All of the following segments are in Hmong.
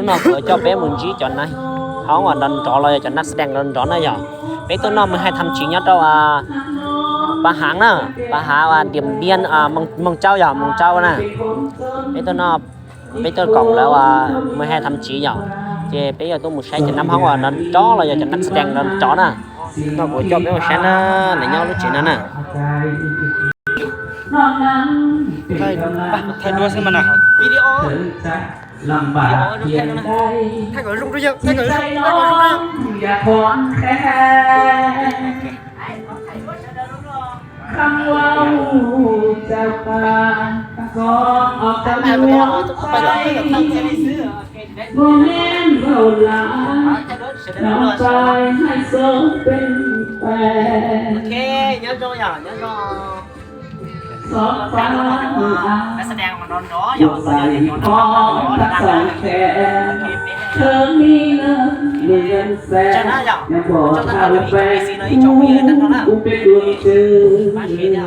Hnub no kuv coj peb mus ntsib cov na, hoob uas nrov nrov los yog cov nab xees dees nrov nrov na yog. Peb tuaj noj mười hai tháng chín nyob rau Paj Haav na, Paj Haav, Điện Biên, Mường Châu yog Mường Châu na. Peb tuaj noj, peb tuaj koom lawv mười hai tháng chín yog, ces peb yuav tuaj mus saib cov nab hoob uas nrov nrov los yog cov nab xees dees nrov nrov na. No kuv coj peb mus saib na, lawv nyob lub tsev no na. Thaij duab xwb mas na. Video. Thaij kom zoo rau yawg, thaij kom zoo, thaij kom zoo rau yawg. Ok, nyob zoo yom, nyob zoo. Nab xees dees mas nrov nrov yom, nrov nrov. Tsaug na yom, tsaug tag nrho rau ib tsoom niam txiv no ib tsoom phooj ywg tag nrho na.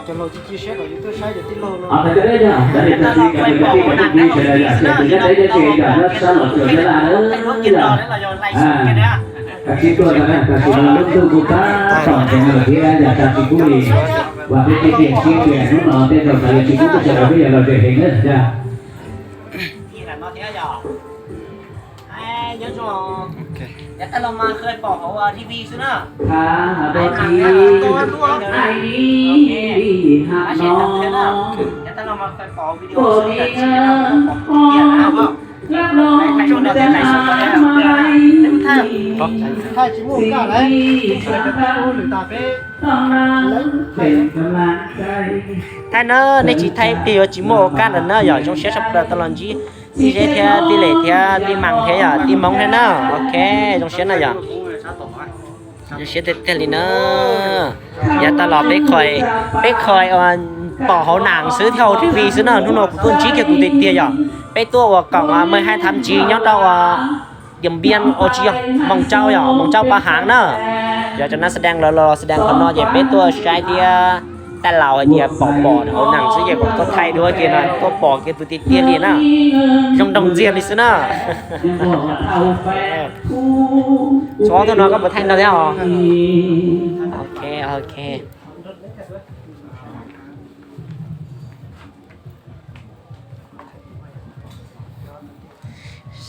Cov laus cia cia siab kom yus tuaj saib cov tij laug no. Tag los kuj pom hauv nang na, hauv T V xwb na, nim no kuv tuaj mus thaij duab kiag no los yog live stream kiag na. Tam sim no lub ntuj kuj tab tom ntev lawm thiab yog tas tsis pub li, uas peb tib tiam siab tias hnub no tej zaum xav yog tsis pub tej zaum peb yuav los ze heev na. Yav tag los mas kheev pom hauv T V xwb na. Yav tag los mas kheev pom video xwb, tam sim no pom tiag na. Thaij tsis muaj ua kaj lawm, thaij na, nej tsis thaij plig yuav tsis muaj ua kaj lawm na yom. Zoo siab sawv daws tau los ntsib tij Zeb thiab tij Lem thiab tij Mas thiab yom, tij Hmoob thiab na. Ok, zoo siab na yom. Zoo siab tiag tiag li na. Yav tag los peb kheev, peb kheev pom hauv nang xwb thiab hauv T V xwb na, hnub no kuv tuaj ntsib kiag tus tiag tiag yom. Peb tuaj uas koom mười hai tháng chín nyob rau Điện Biên, ua tsis yog, Mường Châu yom, Mường Châu Paj Haav na. Yog cov nab xees dees lawv los xees dees qhov no ces peb tuaj saib thiab. Tij laug hais tias pom pom hauv nang xwb ces kom tuaj thaij duab kiag no, tuaj pom kiag tus tiag tiag li na. Zoo nraug ntxiag li xwb na. Txhua thaum no koj puas thaij nrog thiab os? Ok, ok.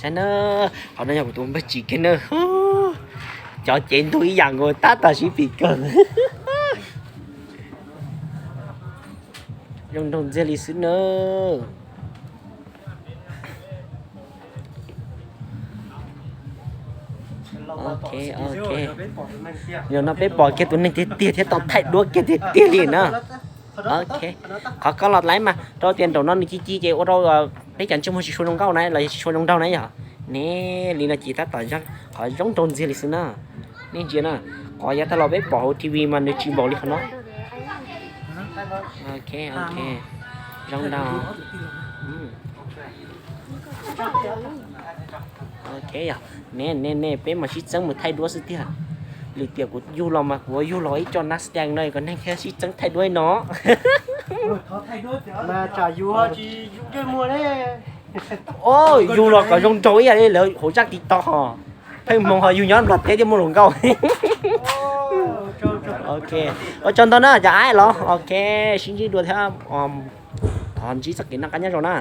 Saib na, qhov no yog kuv tus npawg Tsim kiag na. Cov cev ntug ib yam nkaus tab tom sib pim kawg. Zoo nraug ntxiag li xwb na. Ok, ok. Yog no peb pom kiag tus neeg tiag tiag thiab tau thaij duab kiag tiag tiag li na. Ok. Qhov koj los laib mas rau tias nraum no nws ci ci ces ua rau peb cov ntsej muag tsis tshua zoo nkauj na los yog tsis tshua zoo nraug na yom. Ne, li no ces tab tom qhov zoo nraug ntxiag li xwb na. Nej ntsia na, qhov yav tag los peb pom hauv T V mas nws tsis npaum li qhov no. Ok, ok. Zoo nraug. Ok yog, ne ne ne, peb mas sib txeeb mus thaij duab xwb tiag. Lwm tiam kuv yug los mas kuv yug los ib co nab xees dees no kom neeg thiaj sib txeeb thaij duab no. Yug los kom zoo nraug ib yam li lawv hauv zaj TikTok ho. Pheej hmoov ho yug nyob Nplog teb thiaj muaj hluas nkauj. Ok, ua tsaug ntau na cov aib los. Ok, sib ntsib dua thiab. Thov ntsib txoj kev noj qab nyob zoo na.